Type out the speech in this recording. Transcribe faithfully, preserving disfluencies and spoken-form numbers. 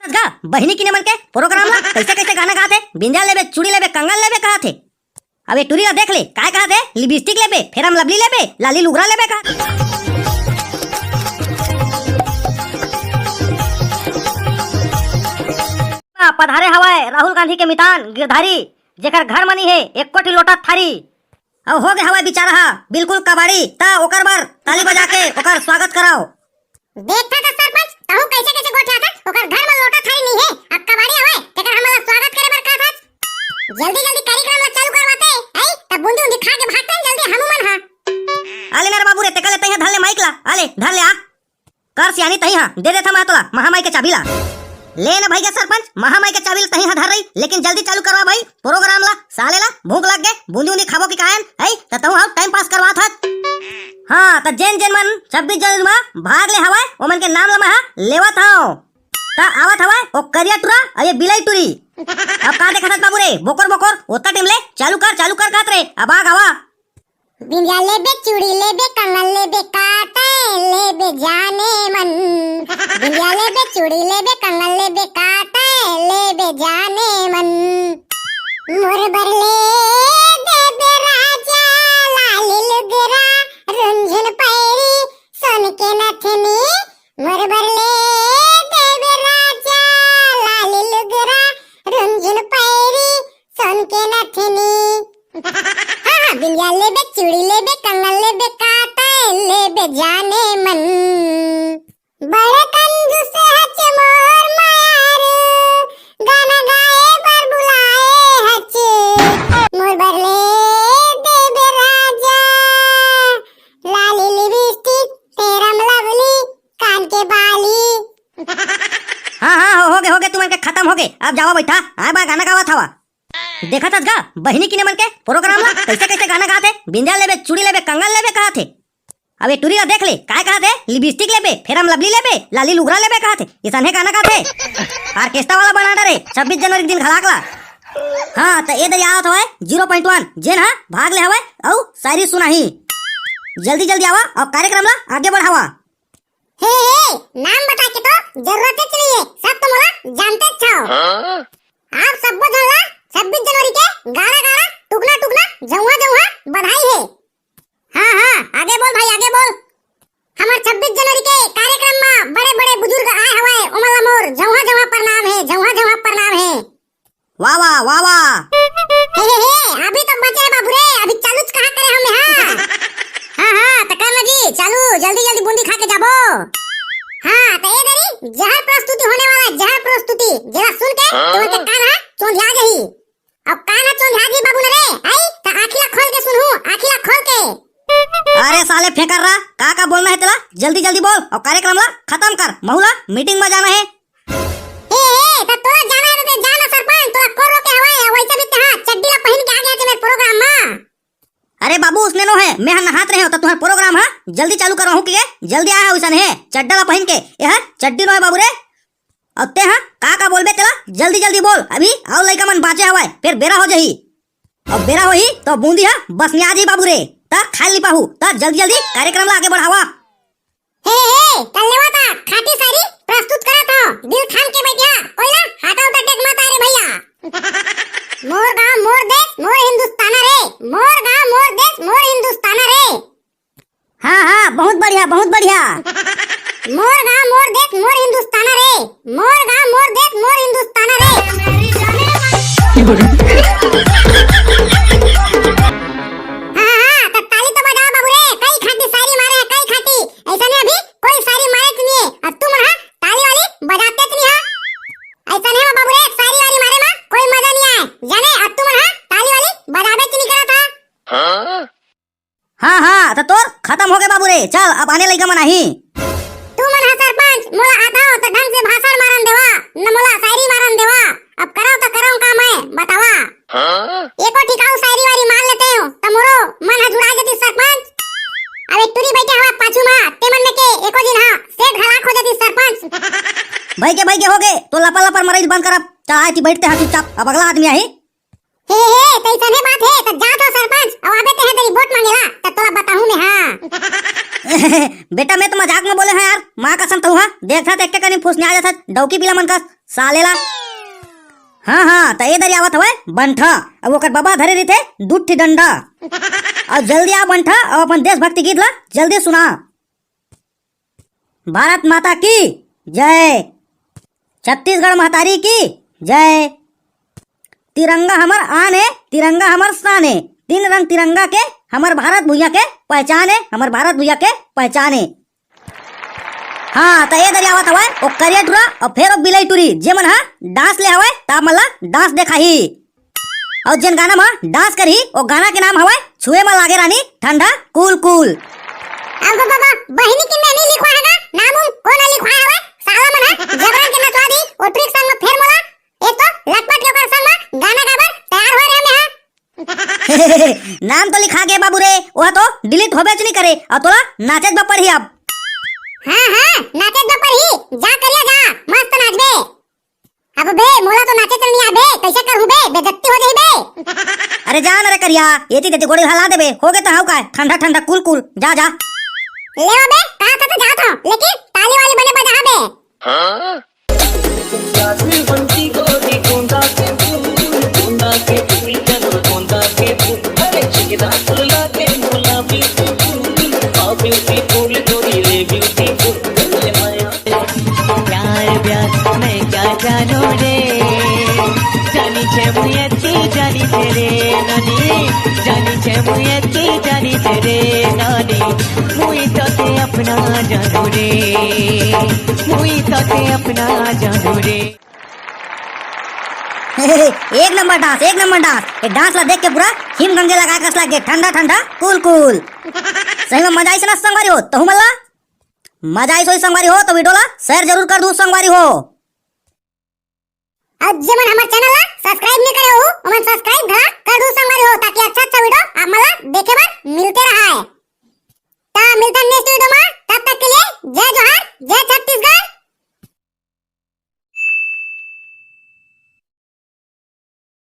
गा, बहिनी किने मन के प्रोग्राम ला, कैसे कैसे गाना गात हे, बिंदिया लेबे, चूड़ी लेबे, कंगन लेबे कहत हे। अब ये टुरी ला देख ले, काय कहत हे, लिपस्टिक लेबे, फेरम लवली लेबे, लाली लुगरा लेबे कहत हे। पधारे हवय राहुल गांधी के मितान गिरधारी, जेकर घर मनी हे एक कोठी लोटा थारी। अउ हो गे हवय बिचारा हा बिल्कुल कबाड़ी, त ओकर बर ताली बजा के ओकर स्वागत कराओ। देखथस सरपंच, तहूं कइसे कइसे गोठियाथस, ओकर घर म लोटा थारी नइ हे, अब कबाड़ी हवय, तेकर हमन ला स्वागत करे बर कहथस। जल्दी जल्दी कार्यक्रम ला चालू करवाते, हई, त बूंदी उंदी खा के भागते जल्दी हमू मन हा। आ ले ना रे बाबू रे, तेकर ले तइहा धर ले माइक ला, आ ले, धर ले आ। कर सियानी तइहा, दे देथंव मैं तोला महामाई के चाबी ला। ले ना भइया सरपंच, महामाई के चाबी ला तइहा धर रही, लेकिन जल्दी चालू करवा भाई प्रोग्राम ला, साले ला भूख लग गे, बूंदी उंदी खाबो कि कायन, हई, त तहूं हा टाइम पास करवात हस। हां, त जेन जेन मन छब्बीस जनवरी म भाग ले हवय, ओमन के नाम ल मैं हा लेवत हंव। त आवत हवय ओ करिया टुरा अउ ये बिलाई टुरी। अब का देखत हस बाबू रे, बोकर बोकर, ओतका टाइम ले चालू कर, चालू कर कहत रे, अब आ गवा। बिंदिया लेबे, चूड़ी लेबे, कंगन लेबे, का तैं लेबे जाने मन। बिंदिया लेबे, चूड़ी लेबे, कंगन लेबे, का तैं लेबे जाने मन। मोर बर ले देबे राजा, लाली लुगरा, रुंझुन पैरी, सोन के नथनी। मोर बर ले देबे राजा, लाली लुगरा, रुंझुन पैरी, सोन के नथनी। हां, हां, बिंदिया लेबे, चूड़ी लेबे, कंगन लेबे, का तैं लेबे जाने मन। बड़ कंजूस हच मोर मयारू, गाना गाए बर बुलाए हच। मोर बर ले देबे राजा, लाली लिपस्टिक, फेरम लवली, कान के बाली। हां, हां, हो, हो गे, हो गे, तुमन के खतम हो गे। अब जावा बइठा, आय बा गाना गावत हवा। देखत हस गा, बहिनी किने मन के प्रोग्राम ला, कइसे कइसे गाना गात हे, बिंदिया लेबे, चूड़ी लेबे, कंगन लेबे कहत हे। अब ये टुरी ला देख ले, काय कहत हे, लिपस्टिक लेबे, फेरम लवली लेबे, लाली लुगरा लेबे कहत हे, इसने गाना गात हे। ऑर्केस्ट्रा वाला बना डरे, छब्बीस जनवरी के दिन घलाक ला। हां, त ए दरी आवत हवय जीरो पॉइंट वन, जेन हा भाग ले हवय अउ शायरी सुनाही। जल्दी जल्दी आवा अउ कार्यक्रम ला आगे बढ़ावा। हे, हे, नाम बता के तो जरूरत ही नहीं है, सब तो मोला जानते छो। हां? आप सब्बो झन ला छब्बीस जनवरी के गाड़ा गाड़ा, टुकना टुकना, जौहा जौहा बधाई हे। हां, हां, आगे बोल भाई, आगे बोल। हमर छब्बीस जनवरी के कार्यक्रम मा बड़े बड़े बुजुर्ग आए हवय, ओमन ला मोर जौहा जौहा प्रणाम हे, जौहा जौहा प्रणाम हे। वाह, वाह, वाह, वाह। हे, हे, हे, अभी तो बचे हे बाबू रे, अभी चालू कहाँ करे हमें, हाँ। हाँ, हाँ, त करना जी, चालू, जल्दी, जल्दी बूंदी खा के जाबो। हाँ, त ए दरी, जहर प्रस्तुति होने वाला है, जहर प्रस्तुति, जेला सुन के, हाँ? तुमन के कान हा चोंधिया जाही। अब कान हा चोंधिया जाही बाबू न रे, आई, त आँखी ला खोल के सुनहू, आँखी ला खोल के। अरे साले फेंकर रा, का का बोलना है तेला, जल्दी, जल्दी बोल, और कार्यक्रम ला खत्म कर, महू ला मीटिंग में जाना है। ए, ए, त तोला जाना हे त ते जा ना सरपंच, तोला कोन रोके हवय? वइसे भी ते हा चड्डी ला पहिन के आ गे हस मेर प्रोग्राम मा। अरे बाबू, उसने नो हे, मैं हा नहात रहे हों, त तुहर प्रोग्राम हा जल्दी चालू करवाहूं के, जल्दी आए हस वइसन हे, चड्डा ला पहिन के, ए हा चड्डी नो हे बाबू रे। अउ ते हा का का बोलबे तेला, जल्दी जल्दी बोल, अभी अउ लइका मन बांचे हवय, फेर बेरा हो जाही। अब बेरा होही त बूंदी हा बसनिया जाही बाबू रे, त खाए नी पाहू, त जल्दी जल्दी कार्यक्रम ला आगे बढ़ावा। हे, हे, कल्लेवा ता खाटी सारी प्रस्तुत करत हव। दिल थाम के बइठिया, कोई ला हाटा उटा टेक मत आ रे भइया। मोर गांव, मोर देश, मोर हिंदुस्ताना रे। मोर गांव, मोर देश, मोर हिंदुस्ताना रे। हाँ, हाँ, बहुत बढ़िया, बहुत बढ़िया। मोर गांव, मोर देश, मोर हिंदुस्ताना रे। मोर गांव, मोर देश, मोर हिंदुस्ताना रे। हाँ, हाँ, त ताली तो बजाओ बाबू रे, कई खाटी शायरी मारे हैं, कई खाटी। अइसने अभी कोई शायरी मारे तो नहीं है, अब तुमन हा ताली वाली बजाते तो नहीं हा। अइसने मा बाबू रे, शायरी वारी मारे मा कोई मजा नहीं आए, जाने अब तुमन हा ताली वाली बजाबे तो नहीं करत हा। हाँ, हाँ, त तोर खत्म हो गे बाबू रे, चल अब आने लइका मन आही। तुमन हा सरपंच, मोला आथव त ढंग से भाषण मारन देवा, न मोला शायरी मारन देवा। अब करव त करव का मैं, बतावा। एको ठिकाऊ शायरी वारी मार लेते हो, त मोरो मन हा जुड़ा जतिस सरपंच। अबे टुरी बइठे हवय पाछू मा, ते मन में के एको दिन हा सेठ घलाक हो जतिस सरपंच। भई गे, भई गे, हो गे, तो लपर लपर मरई ल बंद कर अब। चल आए ती बइठते हा चुपचाप, अब अगला आदमी आही। हे, हे, तइसने बात हे, त जात हो सरपंच, अउ आबे ते हा तेरी वोट मांगेला, त तोला बताहूं मैं, हाँ। बेटा, मैं तो मजाक में बोले हंव यार, माँ कसम तहूं हा, देखत हस एक्के कनी फुसनिया जाथस, डौकी पीला मन कस। साले ला। हाँ, हाँ, त ए दरी आवत हवय बंठा। अब ओकर बबा धरे रहिथे दू ठी डंडा। अउ जल्दी आ बंठा, अउ अपन देशभक्ति गीत ला जल्दी सुना। भारत माता की जय। छत्तीसगढ़ महतारी की जय। तिरंगा हमर आन ए, तिरंगा हमर शान ए। तीन रंग तिरंगा के, हमर भारत भुइयां के पहचान ए, हमर भारत भुइयां के पहचान ए। हाँ, त ए दरी आवत हवय ओ करिया टुरा अउ फेर ओ बिलई टुरी, जेमन ह डांस ले हवय, त आप मन ला डांस देखाही। अउ जेन गाना म डांस करही, ओ गाना के नाम हवय छुए म लागे रानी ठंडा कूल कूल। अब बाबा, बहिनी के मैं नहीं लिखवा है ना, नाम उम कोन लिखवा हवय? साला मन ह जबरन के नचवा दी, ओ ट्रिक संग म फेर मोला। एक तो लटपट के ओकर संग म गाना गाबर तैयार हो रहे मैं हा। नाम तो लिखा गे बाबू रे, ओह तो डिलीट होबेच नहीं करे, अउ तोला नाचेच बर पड़ही अब। हाँ, हाँ, नाचेच बर पड़ही, जा करिया जा, मस्त नाचबे। अब बे, मोला तो नाचे चल नहीं आबे, कैसे करहूँ बे, बेइज्जती हो जाही बे। अरे जा ना रे करिया, एती तेती गोड़ी हला देबे, हो गे त हव काय, ठंडा ठंडा कूल कूल, जा जा। ले बे, कहा था तो जात हूँ, लेकिन ताली वाली बने बजा बे। प्यार प्यार, मैं क्या जानू रे, जानी छे मुई अति जानी छे रे ननी, जानी छे मुई अति जानी छे रे ननी, मुई तोते अपना जानू रे, मुई तोते अपना जानू रे। एक नंबर डांस, एक नंबर डांस। ये डांस ला देख के पूरा हिम गंगे लगा कस लागे, ठंडा ठंडा कूल कूल। सही में मजा आइस ना संगवारी हो, तहू मन ला मजा आइस होही संगवारी हो, तो वीडियो ला शेयर जरूर कर दू संगवारी हो। अउ जेमन हमर चैनल ला सब्सक्राइब नहीं करे हो, ओमन सब्सक्राइब